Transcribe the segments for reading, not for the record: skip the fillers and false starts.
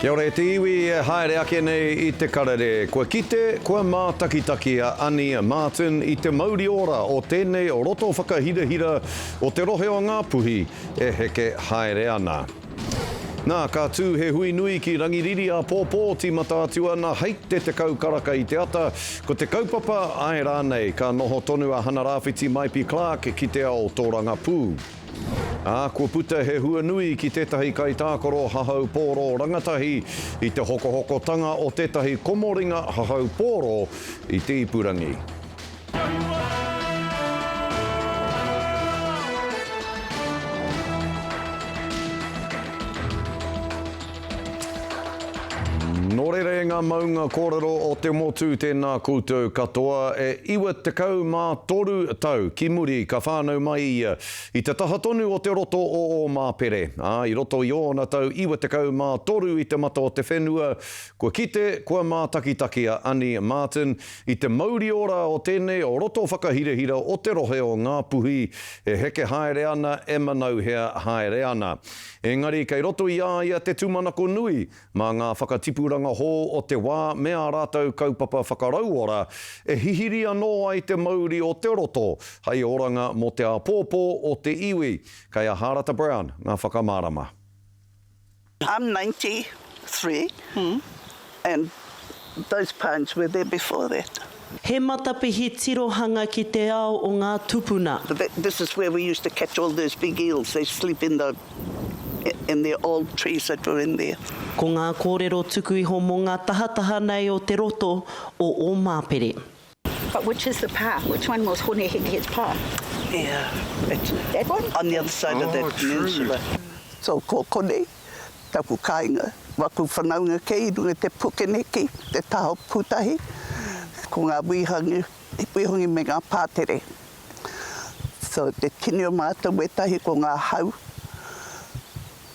Kia ora e te iwi e haere ake nei i te karere. Kua kite, kua mātakitaki a Ani Martin i te mauri ora o tēnei roto whakahirahira o te rohe o Ngāpuhi e heke haere ana. Nā, ka tū he hui nui ki Rangiriri āpōpō, tīmata atu ana hei te 10 karaka i te ata. Ko te kaupapa, āe rānei, ka noho tonu a Hana-Rāwhiti Maipi Clarke ki te ao tōrangapū. Ā, kua puta he hua nui ki tētahi kaitākaro hahau pōro rangatahi i te hokohokotanga o tētahi komoringa hahau pōro i te ipurangi. Nō reira e ngā maunga kōrero o te motu tēnā koutou katoa, e 93 tau ki muri ka whānau mai ia i te taha tonu o te roto o Ōmāpere, ā, i roto i ōna tau 93 i te mata o te whenua, kua kite, kua mātakitaki a Ani Martin I te mauri ora o tēnei roto whakahirahira o te rohe o Ngāpuhi e heke haere ana, e manauhea haere ana. Engari kei roto i a ia te tūmanako nui mā ngā whakatipuranga hou o te wā me ā rātou kaupapa whakarauora e hihiri anō ai te mauri o te roto hei oranga mō te āpōpō o te iwi. Kei a Hārata Brown ngā whakamārama. I'm 93 and those pines were there before that. He matapihi tirohanga ki te ao o ngā tupuna. This is where we used to catch all those big eels, they sleep in the in the old trees that were in there. Ko ngā kōrero tuku iho mō ngā tahataha nei o te roto o Ōmāpere. But which is the pa? Which one was Hone Heke's pa? Yeah, it's That one? on the other side of that Oh, true. peninsula. So ko konei taku kāinga, waku whanaunga kei runga i te puke neki, te taha o Pūtahi, ko ngā wīhangi, wīhongi me ngā pātere. So te tini o mātou wētahi ko ngā hau,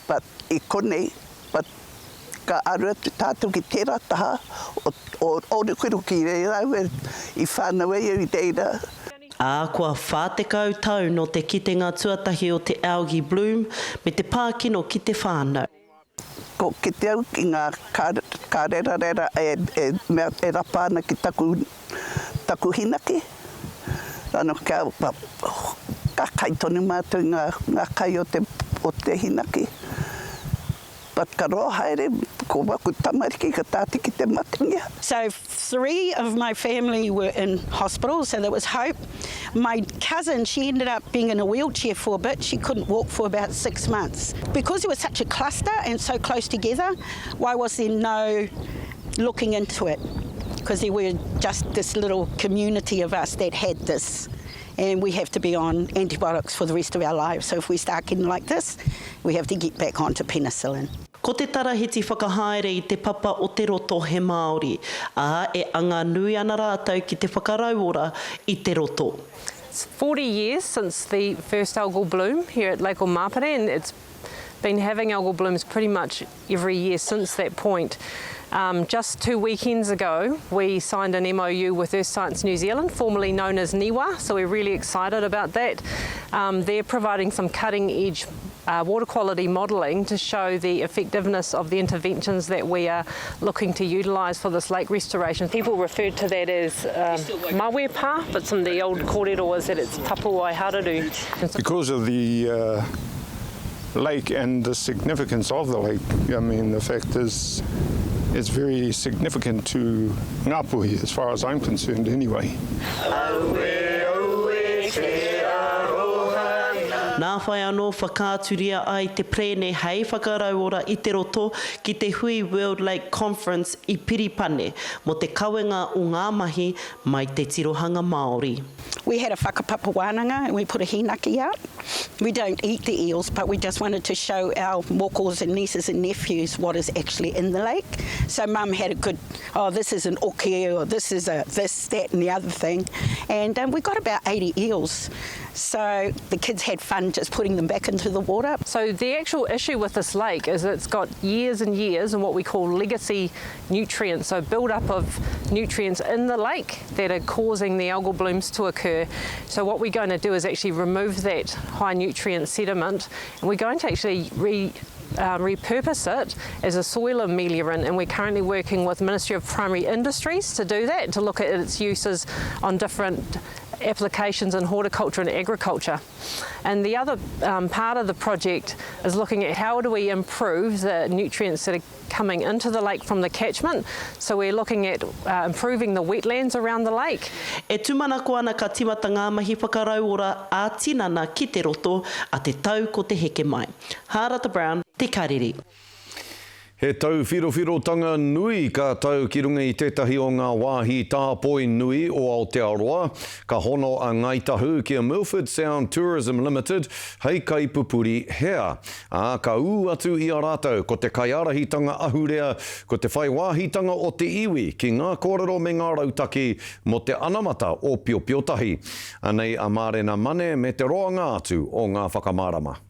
But i konei, but ka aru atu tātou ki tērā taha o, o Ōrukuruku i reira au e, i whānau ai au i reira. Ā, kua 40 tau nō te kitenga tuatahi o te algae bloom me te pā kino ki te whānau. Ko kite au ki ngā kārerarera e, e mea, e rapa ana ki taku Taku hinaki, ano kia, ka kai tonu mātou i ngā, ngā kai o te, o te hinaki. But ka roa haere, ko waku tamariki ka tātiki te matengia. So three of my family were in hospital, so there was hope. My cousin, she ended up being in a wheelchair for a bit. She couldn't walk for about six months. Because there was such a cluster and so close together, why was there no looking into it because there were just this little community of us that had this and we have to be on antibiotics for the rest of our lives. So if we start getting like this, we have to get back onto penicillin. Ko te tarahiti whakahaere i te papa o te roto he Māori, ā, e anga nui ana rātou ki te whakarauora i te roto. It's 40 years since the first algal bloom here at Lake Omapere and it's been having algal blooms pretty much every year since that point. Um, just two weekends ago, we signed an MOU with Earth Science New Zealand, formerly known as NIWA, so we're really excited about that. Um, they're providing some cutting edge uh, water quality modelling to show the effectiveness of the interventions that we are looking to utilise for this lake restoration. People referred to that as um, Mawe Pa, but some of the old kōrero is that it's tapuwae hararu. Because of the uh, lake and the significance of the lake, I mean, the fact is it's very significant to Ngāpuhi as far as I'm concerned anyway. Nā whai anō whakaaturia ai te perēne hei whakarauora i te roto ki te hui World Lake Conference i Piripane mō te kawenga o ngā mahi mai te tirohanga Māori. We had a whakapapa wānanga and we put a hīnaki out. We don't eat the eels but we just wanted to show our mokos and nieces and nephews what is actually in the lake. So mum had a good, oh this is an oke or this is a this, that and the other thing. And um, we got about 80 eels. So the kids had fun just putting them back into the water. So the actual issue with this lake is it's got years and years and what we call legacy nutrients, so build up of nutrients in the lake that are causing the algal blooms to occur. So what we're going to do is actually remove that high nutrient sediment and we're going to actually re. repurpose it as a soil ameliorant and we're currently working with Ministry of Primary Industries to do that, to look at its uses on different applications in horticulture and agriculture. And the other um, part of the project is looking at how do we improve the nutrients that are coming into the lake from the catchment. So we're looking at uh, improving the wetlands around the lake. E tūmanako ana ka timata ngā mahi whakarauora ā-tinana ki te roto a te tau ko te heke mai. Hārata Brown, Te Karere. He tauwhirowhirotanga nui ka tau ki runga i tētahi o ngā wāhi tāpoi nui o Aotearoa. Ka hono a Ngāi Tahu ki a Milford Sound Tourism Limited hei kaipupuri hea, ā, ka ū atu i a rātou ko te kaiārahitanga ahurea, ko te whai wāhitanga o te iwi ki ngā kōrero me ngā rautaki mō te anamata o Piopiotahi. Anei a Mārena Mane me te roanga atu o ngā whakamārama.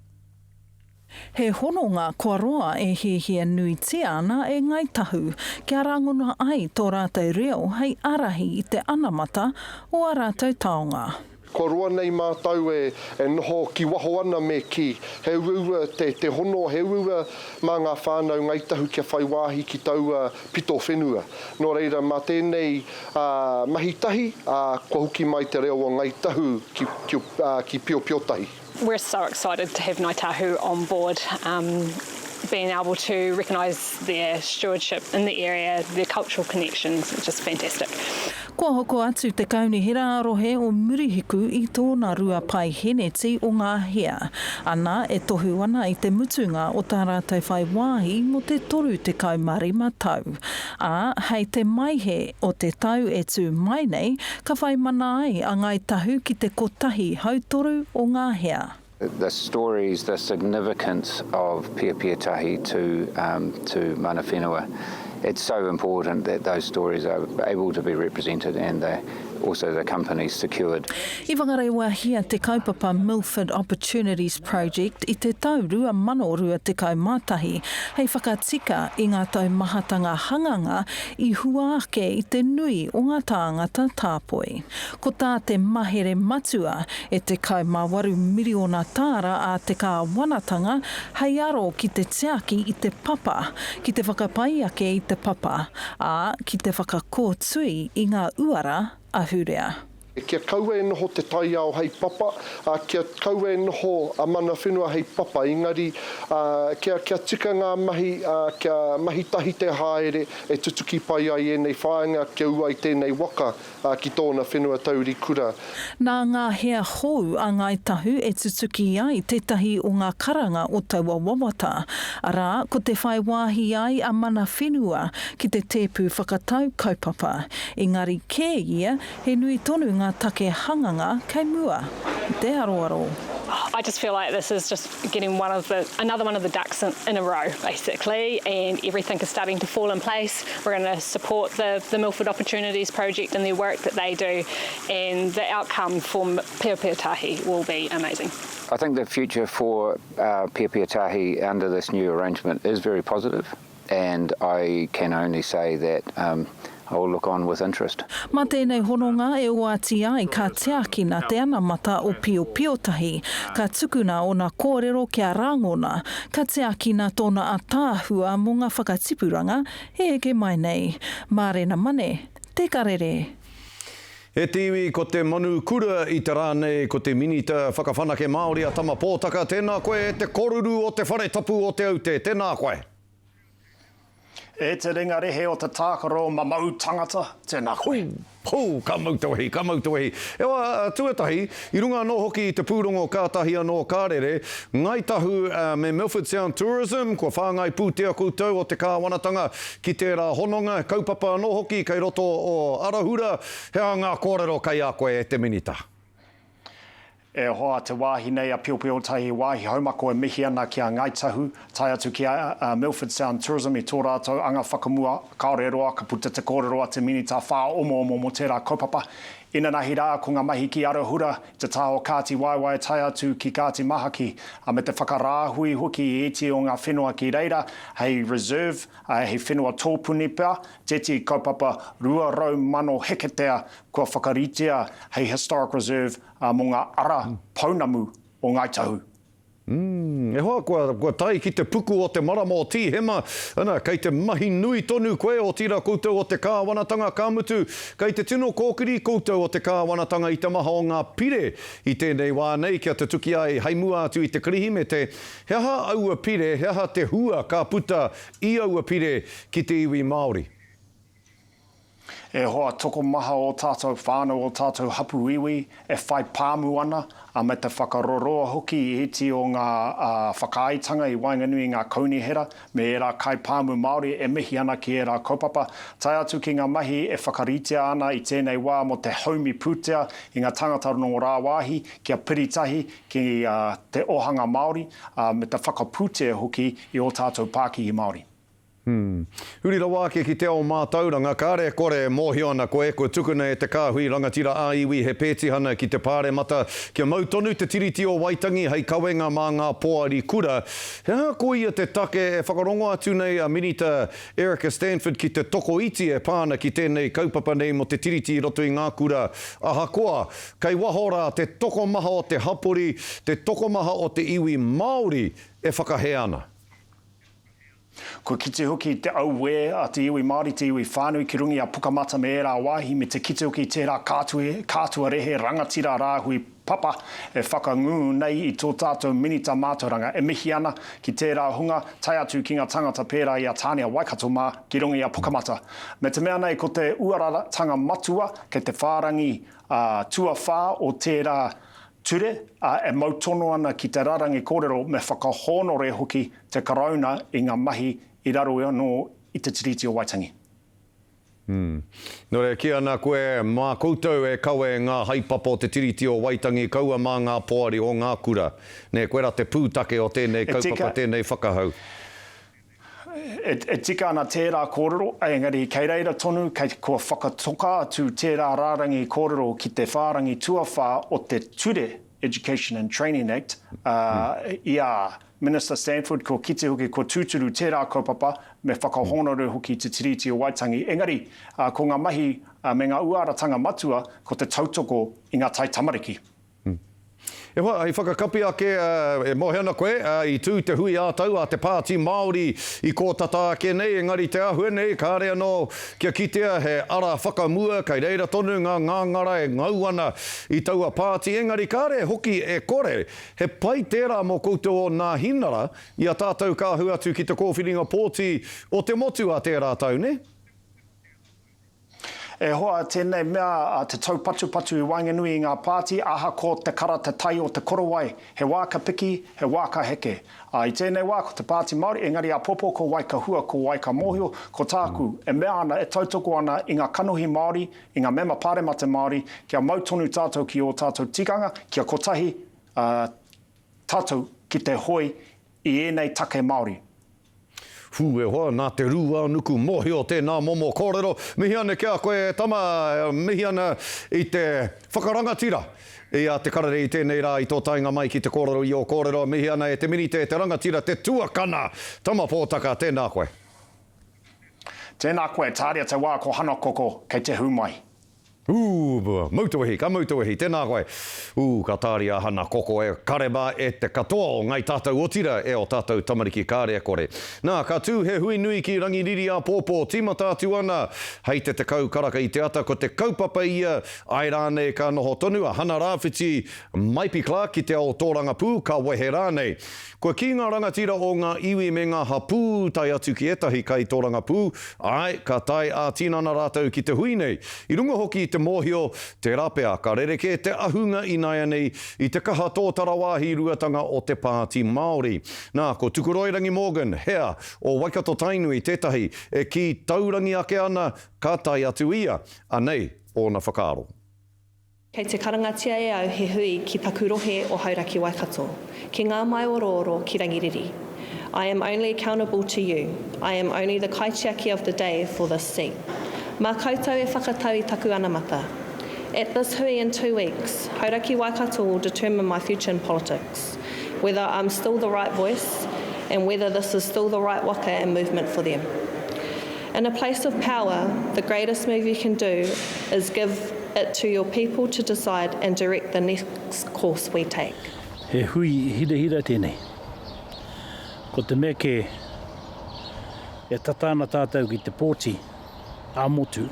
He hononga kua roa e hiahia nuitia ana e Ngāi Tahu kia rangona ai tō rātou reo hei ārahi i te anamata o ā rātou taonga. Kua roa nei mātou e noho ki waho ana me kī, he uaua te hono, he uaua mā ngā whānau Ngāi Tahu kia whai wāhi ki taua pito whenua. Nō reira, mā tēnei mahi tahi, kua hoki mai te reo o Ngāi Tahu ki Piopiotahi. We're so excited to have Ngāi Tahu on board, um, being able to recognise their stewardship in the area, their cultural connections, it's just fantastic. Kua hoko atu te Kaunihera ā-Rohe o Murihiku i tōna rua paeheneti o ngā hea, ana e tohu ana i te mutunga o tā rātou whai wāhi mō te 35 tau. Ā, hei te Maehe o te tau e tū mai nei, ka whai mana ai a Ngāi Tahu ki te kotahi hautoru o ngā hea. The stories, the significance of Piopiotahi to, um, to mana whenua. It's so important that those stories are able to be represented and the, also the companies secured. I whakarewahia te kaupapa Milford Opportunities Project i te tau 2021 hei whakatika i ngā taumahatanga hanganga i hua ake i te nui o ngā tāngata tāpoi. Ko tā te mahere matua e 18 miriona tāra a te kāwanatanga hei aro ki te tiaki i te papa, ki te whakapai ake i te papa, ā, ki te whakakōtui i ngā uara ahurea. Kia kaua e noho te taiao hei papa, ā, kia kaua e noho a mana whenua hei papa, engari, ā, kia, kia tika ngā mahi, ā, kia mahi tahi te haere e tutuki pai ai ēnei whāinga, kia ū ai tēnei waka, ā, ki tōna whenua taurikura. Nā ngā hea hou a Ngāi Tahu e tutuki ai tētahi o ngā karanga o taua wawata, arā, ko te whai wāhi ai a mana whenua ki te tēpu whakatau kaupapa. Engari kē ia, he nui tonu ngā take hanganga kei mua i te aroaro. I just feel like this is just getting one of the, another one of the ducks in, in a row, basically, and everything is starting to fall in place. We're going to support the, the Milford Opportunities Project and the work that they do, and the outcome for Piopiotahi will be amazing. I think the future for uh, Piopiotahi under this new arrangement is very positive, and I can only say that um, I will look on with interest. Mā tēnei hononga e oati ai ka tiakina te anamata o Piopiotahi, ka tukuna ōna kōrero kia rangona, ka tiakina tōna ataahua mō ngā whakatipuranga e eke mai nei. Mārena Mane, Te Karere. E te iwi, ko te manu kura i te rā nei, ko te Minita Whakawhanake Māori a Tama Pōtaka, tēnā koe e te koruru o te whare tapu o Te Aute, tēnā koe. E te ringa rehe o te tākaro mamau tangata, tēnā koe. Hū, hū, ka mau te wehi, ka mau te wehi. E hoa, tuatahi, i runga anō hoki i te pūrongo kātahi anō ka rere, Ngāi Tahu me Milford Sound Tourism, kua whāngai pūtea koutou o te kāwanatanga ki tērā hononga, kaupapa anō hoki kei roto o Arahura, he aha ngā kōrero kei a koe e te Minita? E hoa, te wāhi nei a Piopiotahi, wāhi haumako e mihi ana ki a Ngāi Tahu, tae atu ki a Milford Sound Tourism i tō rātou anga whakamua, kāore e roa ka puta te kōrero a te Minita whāomoomo mō tērā kaupapa. Inanahi rā, ko ngā mahi ki Arahura, i te taha o Kāti Waewae tae atu ki Kāti Mahaki, ā, me te whakarāhui hoki i ēti o ngā whenua ki reira hei reserve, ā, hei whenua tōpuni pea, tēti kaupapa 200,000 heketea kua whakaritea hei historic reserve, ā, mō ngā ara pounamu o Ngāi Tahu. Umm, e hoa, kua, kua tae ki te puku o te marama o Tīhema, ana, kei te mahi nui tonu koe, otirā koutou o te kāwanatanga, ka mutu, kei te tino kōkiri koutou o te kāwanatanga i te maha o ngā pire i tēnei wā nei kia tutuki ai hei mua atu i te Kirihimete. He aha aua pire, he aha te hua ka puta i aua pire ki te iwi Māori? E hoa, tokomaha ō tātou whānau, ō tātou hapū iwi e whai pāmu ana, ā, me te whakaroroa hoki i iti o ngā whakaaetanga i waenganui i ngā kaunihera me ērā kaipāmu Māori e mihi ana ki ērā kaupapa, tae atu ki ngā mahi e whakaritea ana i tēnei wā mō te haumi pūtea i ngā tāngata nō rāwāhi kia piri tahi ki te ohanga Māori, ā, me te whakapūtea hoki i ō tātou pākihi Māori. Hmm. Huri rawa ake ki te ao mātauranga, kāre e kore e mōhio ana koe, kua tukuna e te kāhui rangatira ā-iwi he pētihana ki te Pāremata kia mau tonu te Tiriti o Waitangi hei kawenga mā ngā poari kura. He aha koia te take e whakarongo atu nei a Minita Erica Stanford ki te tokoiti e pā ana ki tēnei kaupapa nei mō te Tiriti i roto i ngā kura ahakoa kei waho rā te tokomaha o te hapori, te tokomaha o te iwi Māori e whakahē ana? Kua kite hoki te auē a te iwi Māori, te iwi whānui ki runga i a Pukamata me ērā wāhi, me te kite hoki i tērā kātua rehe rangatira rāhui papa e whakangungu nei i tō tātou Minita Mātauranga. E mihi ana ki tērā hunga, tae atu ki ngā tāngata pērā i a Tānia Waikato mā ki runga i a Pukamata. Me te mea nei ko te uaratanga matua kei te whārangi tuawhā o tērā ture, ā, e mau tono ana ki te rarangi kōrero me whakahōnore hoki te Karauna i ngā mahi i raro anō i te Tiriti o Waitangi. Nō reira, kī ana koe, mā koutou e kawe ngā haepapa o te Tiriti o Waitangi, kaua mā ngā poari o ngā kura. Nē, koirā te pūtake o tēnei kaupapa, tēnei whakahau. E tika ana tērā kōrero, engari kei reira tonu, kei, kua whakatoka atu tērā rārangi kōrero ki te whārangi tuawhā o te Ture Education and Training Act, ā, i a Minister Stanford, kua kite hoki, kua tūturu tērā kaupapa, me whakahōnore hoki te Tiriti o Waitangi. Engari, ko ngā mahi me ngā uaratanga matua, ko te tautoko i ngā taitamariki. E hoa, hei whakakapi ake, e moe ana koe, i tū te hui ā-tau a te Pāti Māori i kō tata ake nei, engari te āhua nei, kāre anō kia kitea he ara whakamua, kei reira tonu ngā ngāngara e ngau ana i taua pāti, engari kāre hoki e kore, he pai tērā mō koutou o Nāhinara, i a tātou ka ahu atu ki te kōwhiringa pōti o te motu a tērā tau, nē? E hoa, tēnei mea te taupatupatu i waenganui i ngā pāti, ahakoa te kara te tai o te korowai, he wā ka piki, he wā ka heke. Ā, i tēnei wā ko te Pāti Māori, engari āpōpō ko wai ka hua, ko wai ka mōhio, ko tāku, e mea ana, e tautoko ana i ngā kanohi Māori, i ngā mema pāremata Māori, kia mau tonu tātou ki ō tātou tikanga, kia kotahi, ā, tātou ki te hoe i ēnei take Māori. Whū e hoa, nā te rūānuku mōhio tēnā momo kōrero. Mihi ana ki a koe e tama, mihi ana i te whakarangatira i a Te Karere i tēnei rā i tō taenga mai ki te kōrero i ō kōrero. Mihi ana e te Minita, e te rangatira, te tuakana, Tama Pōtaka, tēnā koe. Tēnā koe, tāria te wā ko Hana Koko kei te hū mai. Ū, mau te wehi, ka mau te wehi, tēnā koe. Ū, ka tāria a Hana Koko e Karema e te katoa o Ngai Tātou otirā e o tātou tamariki kāre e kore. Nā, ka tū he hui nui ki Rangiriri āpōpō, tīmata atu ana hei te 10 karaka i te ata, ko te kaupapa ia, āe rānei ka noho tonu a Hana Rāwhiti Maipi Clarke ki te ao tōrangapū, ka wehe rānei. Kua kī ngā rangatira o ngā iwi me ngā hapū, tae atu ki ētahi kaitōrangapū, āe, ka tae ā-tinana rātou ki te hui nei. I runga hoki i te mōhio, tērā pea ka rerekē te ahunga ināianei i te kaha tōtara wāhi ruatanga o te Pāti Māori. Nā, ko Tukuroirangi Morgan, hea, o Waikato-Tainui tētahi e kī taurangi ake ana ka tae atu ia. Anei ōna whakaaro. Kei te karangatia e au he hui ki taku rohe o Hauraki Waikato, ki ngā maiorooro ki Rangiriri. I am only accountable to you, I am only the kaitiaki of the day for this seat. Mā koutou e whakatau i taku anamata. At this hui in two weeks, Hauraki Waikato will determine my future in politics, whether I'm still the right voice and whether this is still the right waka and movement for them. In a place of power, the greatest move you can do is give it to your people to decide and direct the next course we take. He hui hirahira tēnei. Ko te mea kē, e tata ana tātou ki te pōti ā-motu,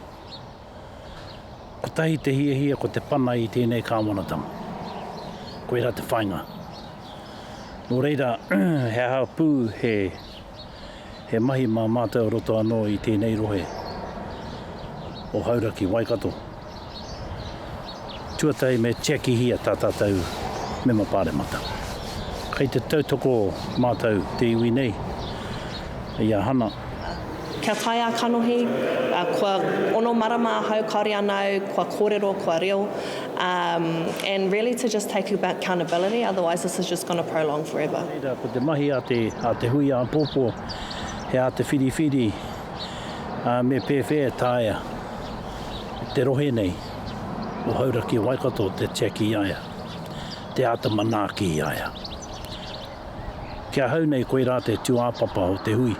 kotahi te hiahia ko te pana i tēnei kāwanatanga. Koirā te whāinga. Nō reira, he aha pū he, he mahi mā mātou o roto anō i tēnei rohe o Hauraki, Waikato. Tuatahi me tiakihia tā tātou mema pāremata. Kei te tautoko mātou te iwi nei i a Hana. Kia tae a kanohi, kua ono marama ahau kaore ana au, kua korero, kua reo, and really to just take accountability, otherwise this is just gonna prolong forever. Reira, ko te mahi a te, a te hui āpōpō, he āta whiriwhiri, ā, me pēwhea e taea te rohe nei o Hauraki Waikato te tiaki i a ia, te āta manaaki i a ia. Ki ahau nei koirā te tūāpapa o te hui,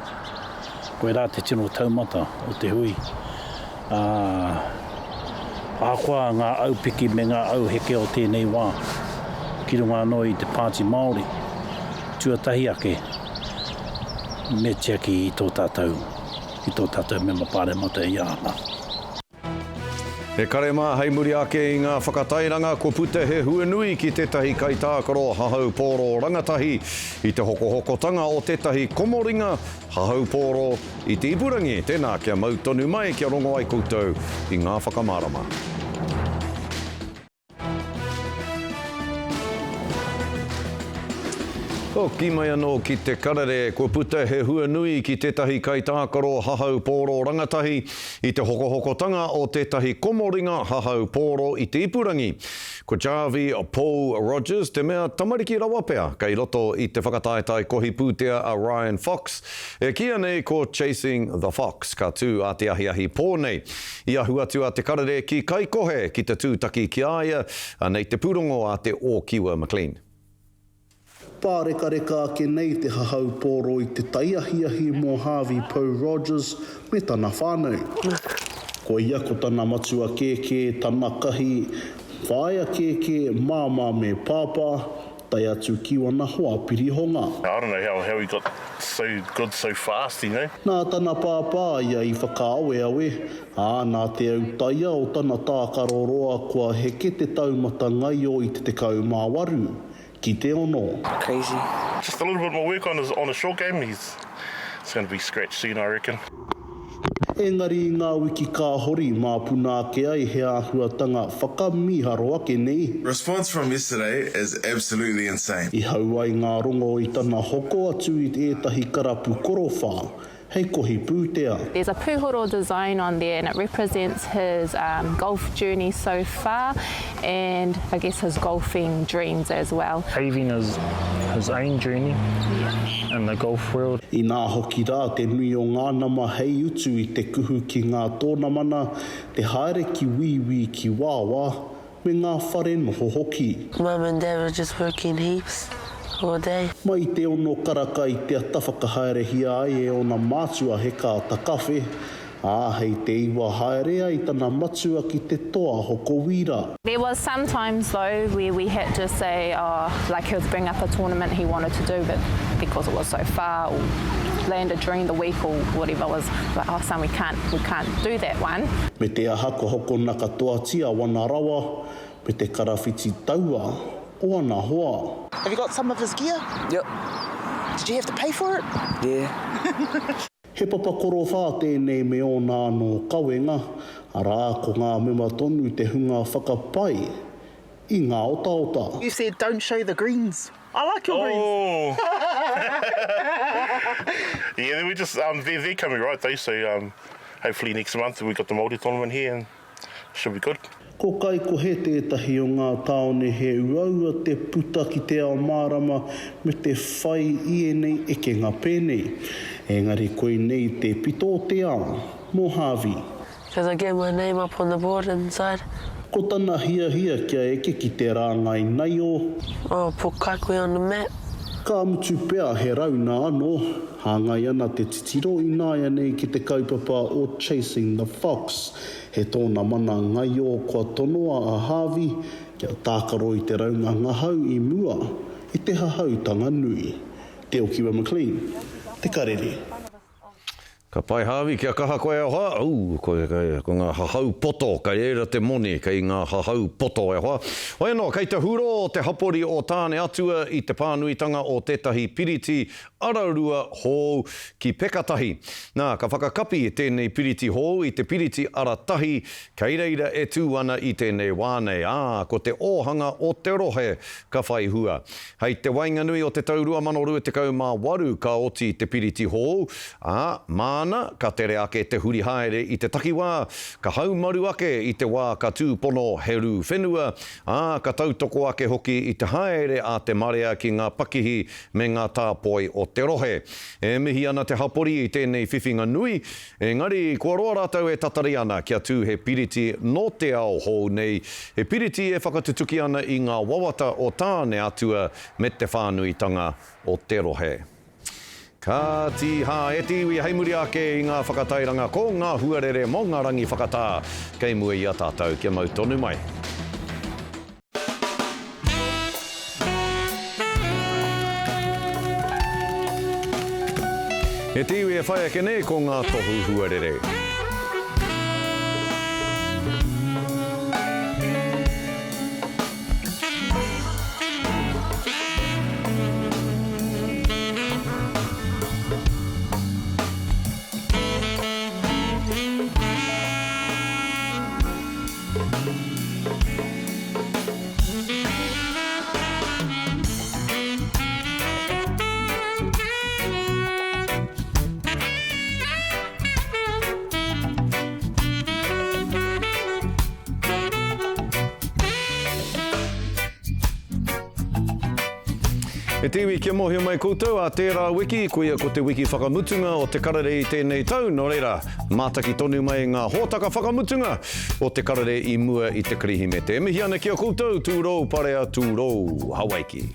koirā te tino taumata o te hui, ā, ahakoa ngā aupiki me ngā auheke o tēnei wā, ki runga anō i te Pāti Māori, tuatahi ake me tiaki i tō tātou, i tō tātou mema pāremata i a Ana. He kare mā hei muri ake i ngā whakatairanga kua puta he huanui ki tētahi kaitākaro hahau pōro rangatahi i te hokohokotanga o tētahi komoringa hahau pōro i te ipurangi. Tēnā, kia mau tonu mai kia rongo ai koutou i ngā whakamārama. Hoki mai anō ki te karere, kua puta he huanui ki tētahi kaitākaro hahau pōro rangatahi i te hokohokotanga o tētahi komoringa hahau pōro i te ipurangi. Ko Jarvey Pou Rogers te mea tamariki rawa pea kei roto i te whakataetae kohi pūtea a Ryan Fox, e kīia nei ko Chasing the Fox, ka tū a te ahiahi pō nei. I ahu atu a Te Karere ki Kaikohe ki te tūtaki ki a ia, anei te pūrongo a Te Ōkiwa McLean. Pārekareka ake nei te hahau pōro i te taiahiahi mō Harvey Pou Rogers me tana whānau. Koia ko tana matua kēkē, tana kahi, whaea kēkē, māmā me pāpā, tae atu ki wana hoa pirihonga. I don't know how, how he got so good so fast, you know. Nā tana pāpā ia i whakaaweawe, ā, nā te autaia o tana tākaro roa kua heke te taumata ngaio i te 18 ki te ono. Crazy. Just a little bit more work on his, on his short game, he's, he's gonna be scratched soon I reckon. Engari i ngā wiki ka hori, māpuna ake ai he āhuatanga whakamīharo ake nei. Response from yesterday is absolutely insane. I hau ai ngā rongo i tana hoko atu i ētahi karapu korowha hei kohi pūtea. There's a pūhoro design on there and it represents his golf journey so far and I guess his golfing dreams as well. Paving his his own journey in the golf world. Inā hoki rā te nui o ngā nama hei utu i te kuhu ki ngā tōnamana, te haere ki wīwī ki wāwā, me ngā whare noho hoki. Mum and dad were just working heaps all day. Mai i te ono karaka i te ata whakahaerehia ai e ōna mātua he kāta kawhe, ā, hei te iwa haere ai tana matua ki te toa hoko wīra. There was some times though where we had to say oh like he would bring up a tournament he wanted to do but because it was so far or landed during the week or whatever was like oh son we can't we can't do that one. Me te aha kua hokona katoatia wana rawa me te karawhiti taua o ana hoa. Have you got some of his gear? Yep. Did you have to pay for it? Yeah. He papa korowha tēnei me ōna anō kawenga, arā, ko ngā mema tonu te hunga whakapai i ngā otaota. You said don't show the greens. I like your greens. Oh! yeah, we just, um, they're, they're coming right though, so um, hopefully next month we got the Māori tournament here and should be good. Ko Kaikohe tētahi o ngā tāone he uaua te puta ki te ao mārama me te whai i ēnei ekenga pēnei. Engari koinei te pito o te ao mō Harvey. Because I get my name up on the board inside. Ko tana hiahia kia eke ki te rāngai naio. Oh, put Kaikohe on the map. Ka mutu pea he rauna anō, hāngai ana te titiro ināianei ki te kaupapa o Chasing the Fox. He tōna mana ngaio kua tonoa a Harvey kia tākaro i te raunga ngahau i mua i. i te hahautanga nui. Te Okiwa McLean, Te Karere. Ka pai Harvey, kia kaha koe e hoa, au, ko, ko ngā hahau poto, kei reira te moni, kei ngā hahau poto e hoa. Hoi anō, kei te hurō te hapori o Tāne Atua i te pānuitanga o tētahi piriti ararua hou ki Pekatahi. Nā, ka whakakapi tēnei piriti hou i te piriti ara tahi kei reira e tū ana i tēnei wā nei, ā, ko te ōhanga o te rohe ka whai hua. Hei te waenganui o te tau 2028 ka oti te piriti hou, ā, māna ka tere ake te huri haere i te takiwā, ka haumaru ake i te wā ka tūpono he rū whenua, ā, ka tautoko ake hoki i te haere a te marea ki ngā pakihi me ngā tāpoi o te rohe. E mihi ana te hapori i tēnei whiwhinga nui, Engari, kua roa rātou e tatari ana kia tū he piriti nō te ao hou nei, he piriti e whakatutuki ana i ngā wawata o Tāne Atua me te whānuitanga o te rohe. Kāti hā, e te iwi, hei muri ake i ngā whakatairanga ko ngā huarere mō ngā rangi whakatā kei mua i a tātou kia mau tonu mai. E te iwi e whai ake nei ko ngā tohu huarere. E te iwi, kia mōhio mai koutou, ā tērā wiki, koia ko te wiki whakamutunga o te karere i tēnei tau, nō reira, mātaki tonu mai ngā hōtaka whakamutunga o te karere i mua i te Kirihimete. E mihi ana ki a koutou, tūrou parea, tūrou Hawaiki.